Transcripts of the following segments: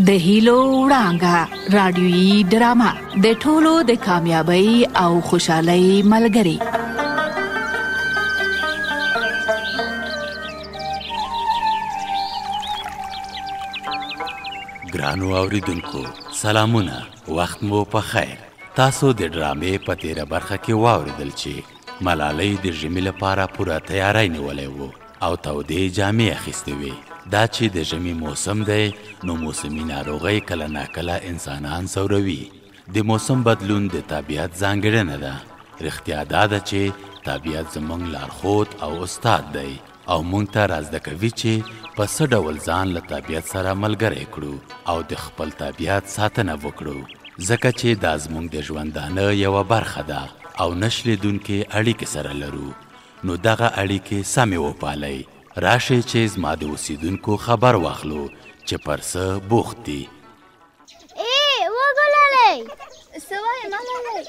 د هیلو وړانګه رادیوي ډرامه د ټولو د کامیابی او خوشحالۍ ملګری. ګرانو اوریدونکو سلامونه، وخت مو په خیر. تاسو د ډرامې په تیره برخه کې واوریدل چې ملالۍ د ژمي لپاره پوره تیاری نیولی و او تودې جامې اخیستې وې. دا چې د ژمي موسم دی نو موسمي ناروغۍ کله ناکله انسانان ځوروي. د موسم بدلون د طبیعت ځانګړنه ده. رښتیا دا ده چې طبیعت زموږ لارښود او استاد دی او موږ ته رازده کوي چې په څه ډول ځان له طبیعت سره ملګری کړو او د خپل طبیعت ساتنه وکړو، ځکه چې دا زموږ د ژوندانه یوه برخه ده او نه شلېدونکې اړیکې سره لرو. نو دغه اړیکې سمې وپالئ. راشئ چې زما د اوسېدونکو خبر واخلو چې پر څه بوخت دي. ای وګلالۍ! څه وایې ملالۍ؟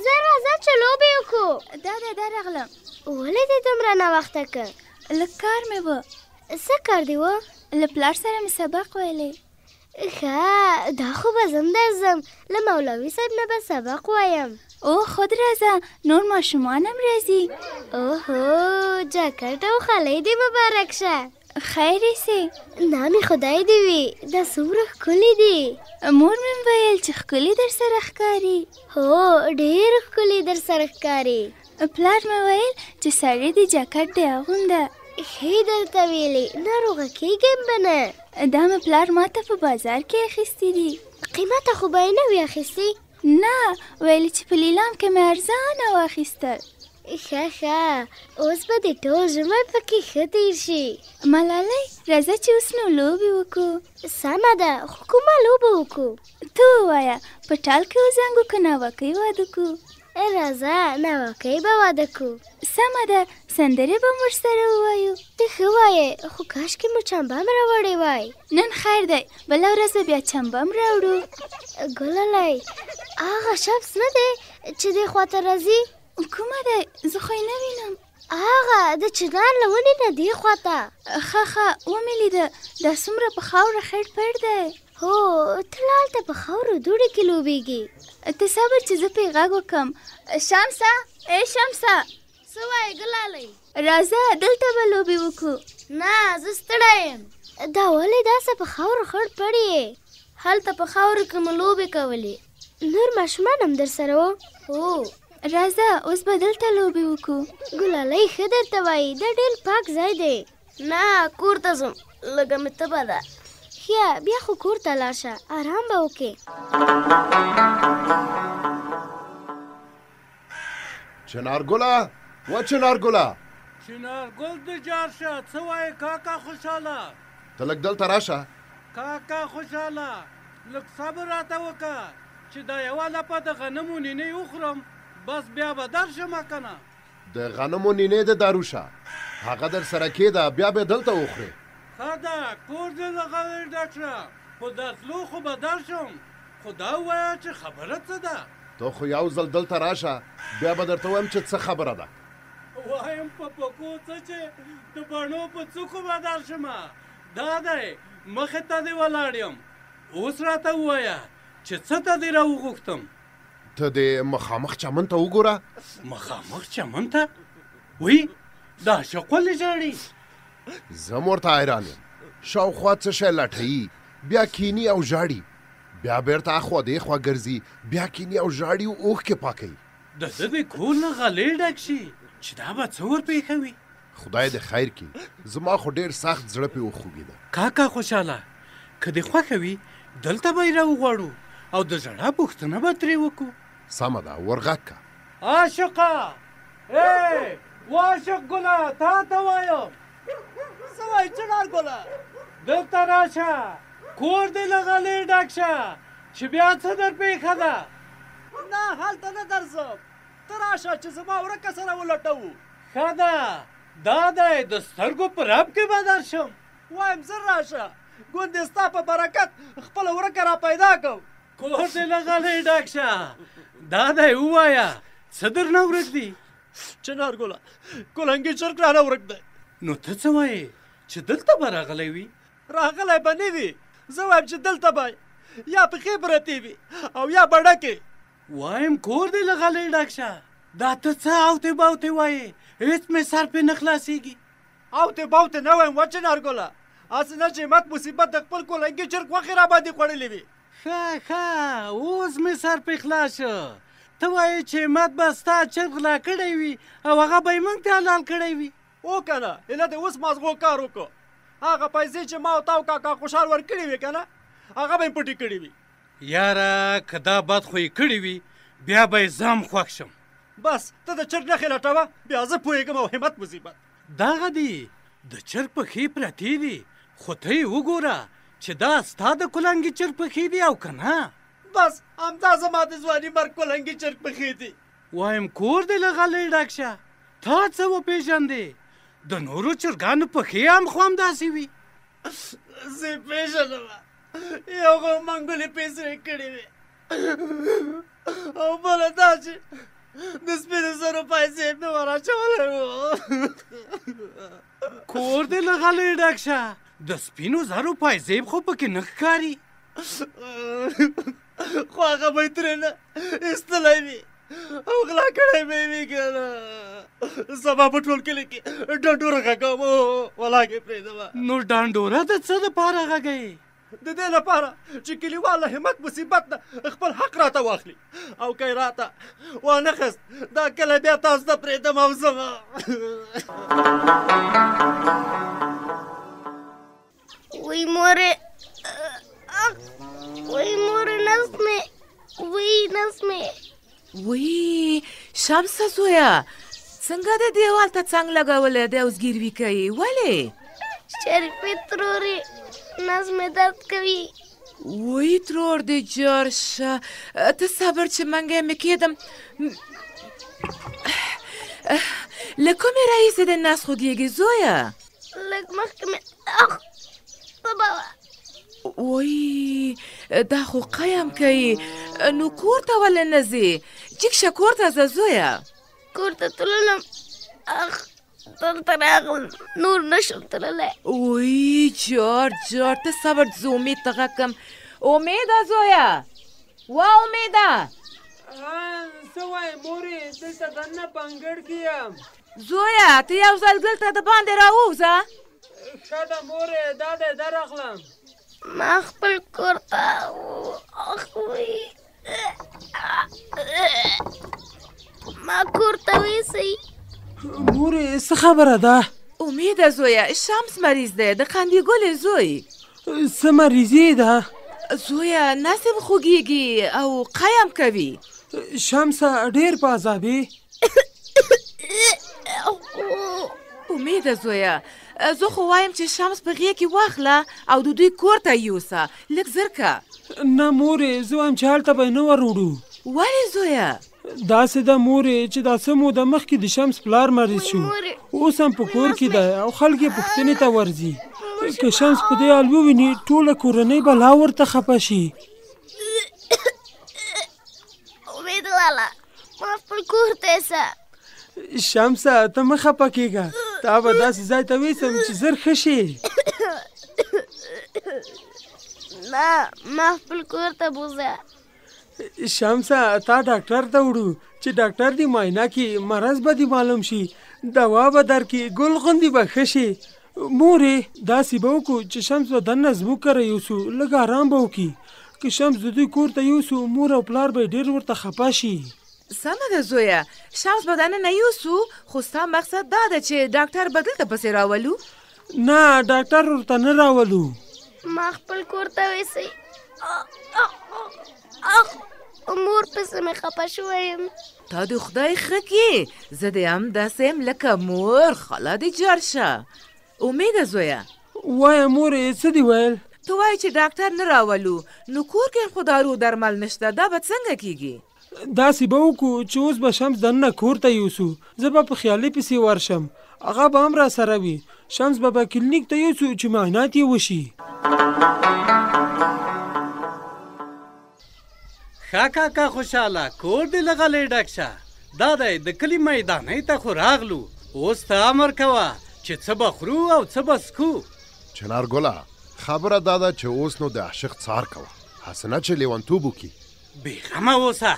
زه راځه چې لوبې وکړو. دا ده درغلم. ولې دې دومره ناوخته که؟ لږ کار مې و. څه کار دې و؟ له پلار سره مې سبق ویلی. ښه، دا خو به زم درځم، له مولوي صاحب نه به سبق وایم. او خود راځه، نور ماشومان هم راځي. اوهو، جاکټ او خولۍ دې مبارک شه. خیر یې سي. نامې خدای دې وي، دا څومره ښکلي دي. مور مې ویل چې ښکلي در سره ښکاري. هو، ډېر ښکلي در سره ښکاري. پلار مې ویل چې سړی دې جاکټ دې اغونده. ښې درته ویلي، ناروغه کېږم به نه. دا مې پلار ماته په بازار کې اخیستي دي. قیمته خو به یې نه وي اخیستي؟ نه، ویل چې په لیلام کې مې ارزانه واخیستل. ښه ښه، اوس به دې ټول ژمی پکې ښه تېر شي. ملالۍ، راځه چې اوس نو لوبې وکړو. سمه ده، خو کومه لوبه وکړو؟ ته ووایه، په ټال کې وزنګو که ناوکۍ واده کړو؟ راځه، ناوکۍ به واده کړو. سمه ده، سندرې به مو ورسره ووایو. ته ښه وایې، خو کاشکې مو چمبه هم راوړې وای. نن خیر دی، بله ورځ به بیا چمبه هم راوړو. ګلالۍ، هغه شمس نه دی چې دې خواته راځي؟ کومه دی؟ زه خو یې نه وینم. هغه د چنار له ونې نه دې خواته. ښه ښه، ومې لیده، دا څومره په خاوره خړ پړ دی. هو، ته لا هلته په خاورو دوړې کې لوبېږي. ته صبر چې زه پرې غږ وکړم. شمسه، ای شمسه! څه وایې ګلالۍ؟ راځه، دلته به لوبې وکړو. نه، زه ستړی یم. دا ولې داسې په خاورو خړ پړ یې؟ هلته په خاورو کې مو لوبې کولې. نور ماشومان هم در سره وو؟ هو. راځه، اوس به دلته لوبې وکړو. ګلالۍ ښه درته وایي، دا ډېر پاک ځای دی. نه، کور ته ځم، لږه مې تبه ده. ښه، بیا خو کور ته لاړ شه، ارام به وکړې. چنار ګله، و چنار ګله! چنار ګل د جار شه، څه وایې کاکا خوشحاله؟ ته لږ دلته راشه. کاکا خوشحاله، لږ صبر راته وکړه چې دا یوه لپه د غنمو نینې وخورم، بس بیا به درشم که نه. د غنمو نینې د دارو شه، هغه در سره کېده، بیا به دلته وخورې. ښه ده، کور دې له غوې ډک شه، خو درتلو خو به درشم، خو دا ووایه چې خبره څه ده؟ ته خو یو ځل دلته راشه، بیا به درته ووایم چې څه خبره ده. وایم په پکو څه چې د بڼو په څوکو به درشم، دا دی مخې ته دې ولاړ یم، اوس راته ووایه چې څه ته دې راوغوښتم؟ ته دې مخامخ چمن ته وګوره. مخامخ چمن ته؟ وی، دا عاشق ولې ژاړي؟ زه هم ورته حیران یم، شاوخوا څه شی لټوي، بیا کیني او ژاړي، بیا بیرته اخوا دې خوا ګرځي، بیا کیني او ژاړي او اوښکې پاکوي. د ده د کور نه غلې ډک شي چې دا به څه ورپېښوي. خدای دې خیر کړي، زما خو ډېر سخت زړه پرې وخوږېده. کاکا خوشحاله، که دې خوښه وي دلته به یې راوغواړو او د ژړا پوښتنه به ترې وکړو. سمه ده، ورغږ که. عاشقه! ای وعاشق ګله، تا ته وایم. څه وایې چنار ګله؟ دلته راشه، کور دې له غلې ډک شه چې بیا څه در پېښه ده. نه، هلته نه درځم، ته راشه چې زما ورکه سره ولټوو. ښه ده، دا دی د سترګو په رپ کې به درشم. وایم زر راشه، ګوندې ستا په برکت خپله ورکه را پیدا کړم. کور دې له غلې ډک شه، دا دی ووایه څه درنه ورک دي؟ چنار ګله، کلنګي چرګ رانه ورک دی. نو ته څه وایې چې دلته به راغلی وي؟ راغلی به نه وي، زه وایم چې دلته به یا پښې پرتې وي او یا بڼکې. وایم کور دې له غلۍ ډک شه، دا ته څه اوتې باوتې وایې، هېڅ مې سر پرې نه خلاصېږي. اوتې باوتې نه وایم وچنار ګله، هسې نه چې همت مصیبت د خپل کولنګي چرګ غوښې راباندې خوړلې وي. ښه ښه اوس مې سر پرې خلاص شو، ته وایې چې همت به ستا چرګ غلا کړی وي او هغه به یې موږ ته حلال کړی وي. هو که نه، ایله دې اوس مازغو کار وکړو. هغه پیسې چې ما او تا او کاکا خوشحال ورکړې وې که نه، هغه به یې پټې کړې وي. یاره که دا بد خو یې کړي وي، بیا به یې زه هم خوښ شم. بس ته د چرګ نښې لټوه، بیا زه پوهېږم او همت مصیبت. دغه دي د چرګ پښې پرتې دي، خو ته یې وګوره چې دا ستا د کولنګي چرګ پښې دي او که نه. بس همدا زما د ځواني مرګ کولنګي چرګ پښې دي. وایم کور دې له غلۍ ډک شه، تا څه وپېژندې؟ د نورو چرګانو پښې هم خو همداسې وي. زه یې پېژنم، یو خو منګولې پې سرې کړې وې او بله دا چې د سپینو زرو پیسې مې ور اچولی وو. کور دې له غلۍ ډک شه، د سپینو زرو پایزیب خو پکې نه ښکاري. خو هغه به یې ترېنه ایستلی وي او غلا کړی به یې وي که نه. سبا په ټول کلي کې ډنډوره غږوم، ولاکه یې پرېږدم. نو ډنډوره د څه دپاره غږوې؟ د دې لپاره چې کلیوال له همت مصیبت نه خپل حق راته واخلي، او که یې راته وانه خیست دا کلی بیا تاسو ته پرېږدم او ځم. وی مورې، وی مورې، نس مې، وی نس مې. وی شمسه زویه، څنګه د دیوال ته څنګ لګولی دی او زګیروي کوي؟ ولې؟ شریفې ترورې، نس مې درد کوي. وی ترور دې جار شه، ته صبر چې منګی مې کېدم. له کومې راهیسې دې نس خوږېږي زویه؟ لږ مخکې مې اخ تبه وه. وای دا خو قیم کوي، نو کور ته ولې نه ځې؟ جګ شه کور ته ځه زویه. کور ته تللم، اخ دلته راغلم، نور نشم تللی. وای جار جار، ته صبر، زه امید ته غږ کړم. امیده زویه، وا امیده. څه وایې مورې؟ دلته دننه په انګړ کې یم. زویه ته یو ځل دلته د باندې راووځه. ښه ده مورې، دا دی درغلم. ما خپل کور ته اخ وی، ما کور ته ویسئ. مورې څه خبره ده؟ امیده زویه، شمس مریض دی، د قندي ګلې زوی. څه مریضي ده؟ زویه نس یې خوږېږي او قیم کوي. شمسه ډېر په عذابې. امیده زویه، زه خو وایم چې شمس په غېږ کې واخله او د دوی کور ته یوسه، لږ زر که. نه مورې، زه وایم چې هلته به یې نه ور وړو. ولې زویه؟ داسې ده مورې چې دا څه موده مخکې د شمس پلار مریض شو، اوس هم په کور کې دی او خلک یې پوښتنې ته ورځي. که شمس په دې حال وویني ټوله کورنۍ به لا ورته خفه شي. امید لالا، ما خپل کور ته یوسه. شمسه ته مه خفه کېږه، تا به داسې ځای ته ویسم چې زر ښه شې. نه، ما خپل کور ته بوځه. شمسه تا ډاکټر ته وړو چې ډاکټر دې معاینه کړي، مرض به دې معلوم شي، دوا به درکړي، ګل غوندې به ښه شې. مورې داسې به وکړو چې شمس به دننه زموږ کره یوسو، لږ ارام به وکړي. که شمس د دوی کور ته یوسو مور او پلار به یې ډېر ورته خفه شي. سمه ده زویه، شمس به دننه یوسو، خو ستا مقصد دا ده چې ډاکټر به دلته پسې راولو؟ نه، ډاکټر ورته نه راولو. ما خپل کور ته ویسئ. مور پسې مې خفه شوی یم. تا دې خدای ښه کړي، زه دې هم داسې یم لکه مور. خاله دې جار شه. امیده زویه. وایه مورې، څه دې ویل؟ ته وایې چې ډاکټر نه راولو، نو کور کې خو دارو درمل نشته، دا به څنګه کیږي؟ داسې به وکړو چې اوس به شمس دننه کور ته یوسو، زه به په خیالي پسې ورشم، هغه به هم راسره وي. شمس به به کلینیک ته یوسو چې معاینات یې وشي. ښه کاکا خوشحاله، کور دې له غلۍ ډک شه. دا دی د کلي میدانۍ ته خو راغلو، اوس ته امر کوه چې څه به خورو او څه به څکو. چنار ګله، خبره دا ده چې اوس نو د عاشق څار کوه، هسې نه چې لیونتوب وکړي. بېغمه اوسه،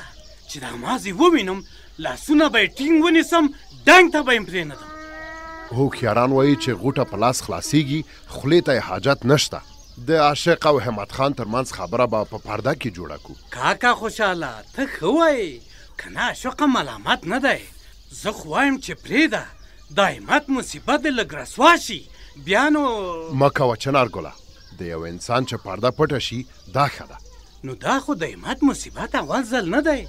چې دا مازې ووینم لاسونه به یې ټینګ ونیسم، ډنګ ته به یې پرېنږدم. هوښیاران وایي چې غوټه په لاس خلاصیږي، خولې ته یې حاجت نشته. د عاشق او همت خان ترمنځ خبره به په پرده کې جوړه کو. کاکا خوشحاله، ته ښه وایې، که نه عاشق ملامت نه دی. زه خو وایم چې پرېږده، دا همت مصیبت دې لږ رسوا شي، بیا نو مه کوه چنار ګله، د یو انسان چې پرده پټه شي دا ښه ده. نو دا خو د همت مصیبت اول ځل نه دی،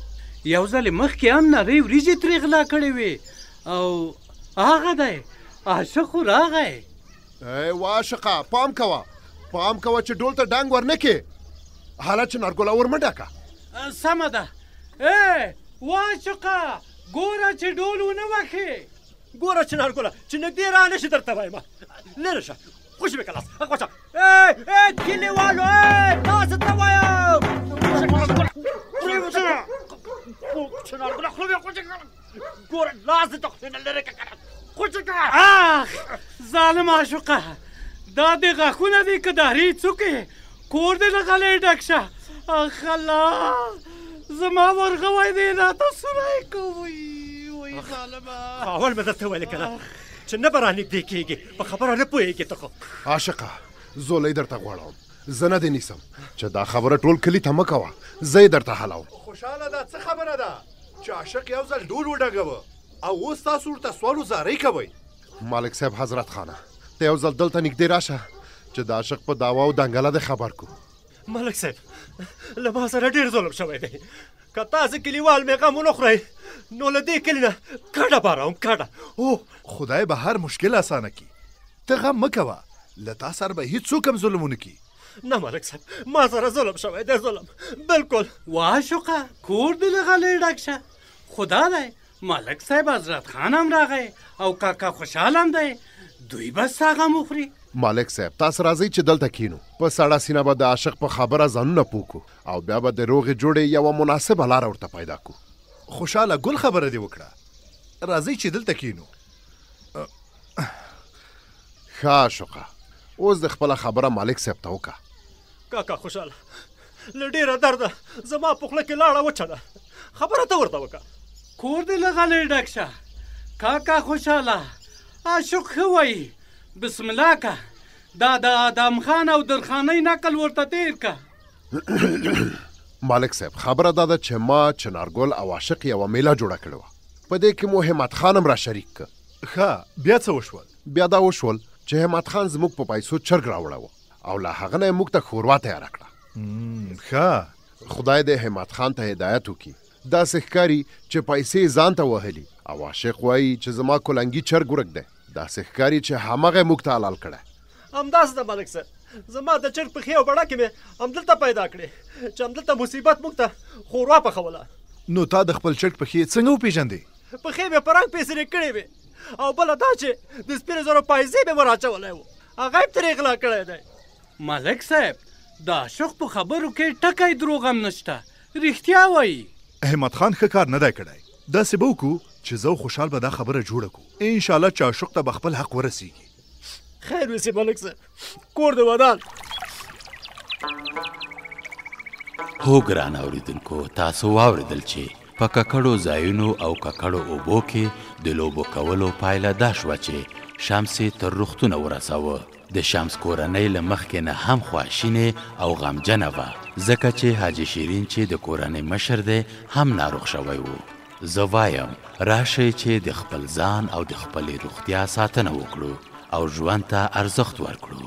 یو ځل یې مخکې هم نرۍ وریجې ترې غلا کړې وې. او هغه دی عاشق خو راغی. ای وعاشقه، پام کوه، پام کوه چې ډول ته ډنګ ورنه کې. هله چنارګله ور منډه که. سمه ده. ای وعاشقه، ګوره چې ډول ونه وښې. ګوره چنارګله چې نږدې را نه شي درته وایم، لرې شه، خوشې مې که لاس. خوشه. ای ای کلیوالو، ای تاسو ته وایم، چنارګله خوله مې خوشې کړه، ګوره لاس دې د خولې نه لرې که کنه، خوشې کړه. اخ ظالم عاشقه، دا دې غاښونه دي که دارې څوکې؟ کور دې له غلې ډک شه. اخ الله، زما ورغوی دې راته سوری کوي. وای ظالمه، اول مې درته ویل که نه چې نه به رانږدې کېږي، په خبره نه پوهېږې ته خو. عاشقه، زولۍ درته غواړم، زه نه دې نیسم چې دا خبره ټول کلي ته مه کوه، زه یې درته حلوم. خوشحاله، دا څه خبره ده چې عاشق یو ځل ډول وډګوه او اوس تاسو ورته سوال و زارۍ کوئ؟ مالک صاحب حضرت خانه، ته یو ځل دلته نږدې راشه چې د عاشق په دعوا او دنګله دې خبر کو. ملک صاحب، له ما سره ډېر ظلم شوی دی، که تاسې کلیوال مې غم ونه خورئ نو له دې کلي نه کډه باروم، کډه. او خدای به هر مشکل اسانه کړي، ته غم مه کوه، له تا سره به هیڅوک هم ظلم ونه کړي. نه ملک صاحب، ما سره ظلم شوی دی، ظلم بالکل. وعاشقه، کور دې له غلې ډک شه. خدا دی، ملک صاحب حضرت خان هم راغی او کاکا خوشحال هم دی، دوی به ستا غم وخوري. مالک صاحب، تاسو راځئ چې دلته کینو، په سړه سینه به د عاشق په خبره ځانونه پوه کړو او بیا به د روغې جوړې یوه مناسبه لاره ورته پیدا کړو. خوشحاله، ګل خبره دې وکړه، راځئ چې دلته کینو. ښه عاشقه، اوس د خپله خبره مالک صاحب ته وکړه. کاکا خوشحاله، له ډېره درده زما په خوله کې لاړه وچه ده، خبره ته ورته وکړه. کور دې له غلې ډک شه. کاکا خوشحاله، عاشق ښه وایي، بسم الله که، دا د ادم خان او درخانۍ نقل ورته تېر که. مالک صاحب، خبره دا ده چې ما چنارګل او عاشق یوه میله جوړه کړې وه، په دې کې مو همت خان هم را شریک که. ښه، بیا څه وشول؟ بیا دا وشول چې همت خان زموږ په پیسو چرګ راوړی او له هغه نه یې موږ ته ښوروا تیاره کړه. ښه، خدای دې همت خان ته هدایت وکړي. داسې ښکاري چې پیسې یې ځان ته وهلي او عاشق وایي چې زما کلنګي چرګ ورک دی، داسې ښکاري چې همغه یې موږ ته حلال کړی. همداسې ده ملک صاحب، زما د چرګ پښې او بړکې مې همدلته پیدا کړې چې همدلته مصیبت موږ ته ښوروا پخوله. نو تا د خپل چرګ پښې څنګه وپېژندې؟ پښې مې په رنګ پېسرې کړې وې او بله دا چې د سپینو زرو پایزې مې ور اچولی و، هغه یې ترې غلا کړی دی. ملک صاحب، د عاشق په خبرو کې ټکی دروغ هم نشته، رښتیا وایي. احمد خان ښه کار نه دی کړی، داسې به وکړو چې زه او خوشحال به دا خبره جوړه کړو، انشاءالله چې عاشق ته به خپل حق ورسیږي. خیر وسې ملک صاحب، کور دې ودان. هو ګران اورېدونکو، تاسو واورېدل چې په ککړو ځایونو او ککړو اوبو کې د لوبو کولو پایله دا شوه چې شمس یې تر روغتونه ورساوه. د شمس کورنۍ له مخکې نه هم خواشینې او غمجنه وه، ځکه چې حاجي شیرین چې د کورنۍ مشر دی هم ناروغ شوی و. زه وایم راشئ چې د خپل ځان او د خپلې روغتیا ساتنه وکړو او ژوند ته ارزښت ورکړو.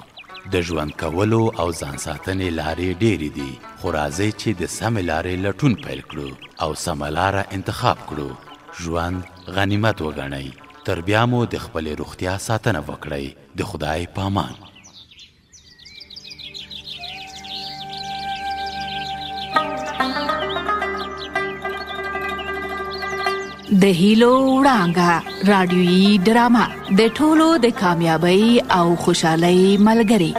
د ژوند کولو او ځان ساتنې لارې ډېرې دي، خو راځئ چې د سمې لارې لټون پیل کړو او سمه لاره انتخاب کړو. ژوند غنیمت وګڼئ. تر بیا مو د خپلې روغتیا ساتنه وکړئ. د خدای پامان. د هیلو وړانګه رادیویي ډرامه د ټولو د کامیابی او خوشحالۍ ملګری.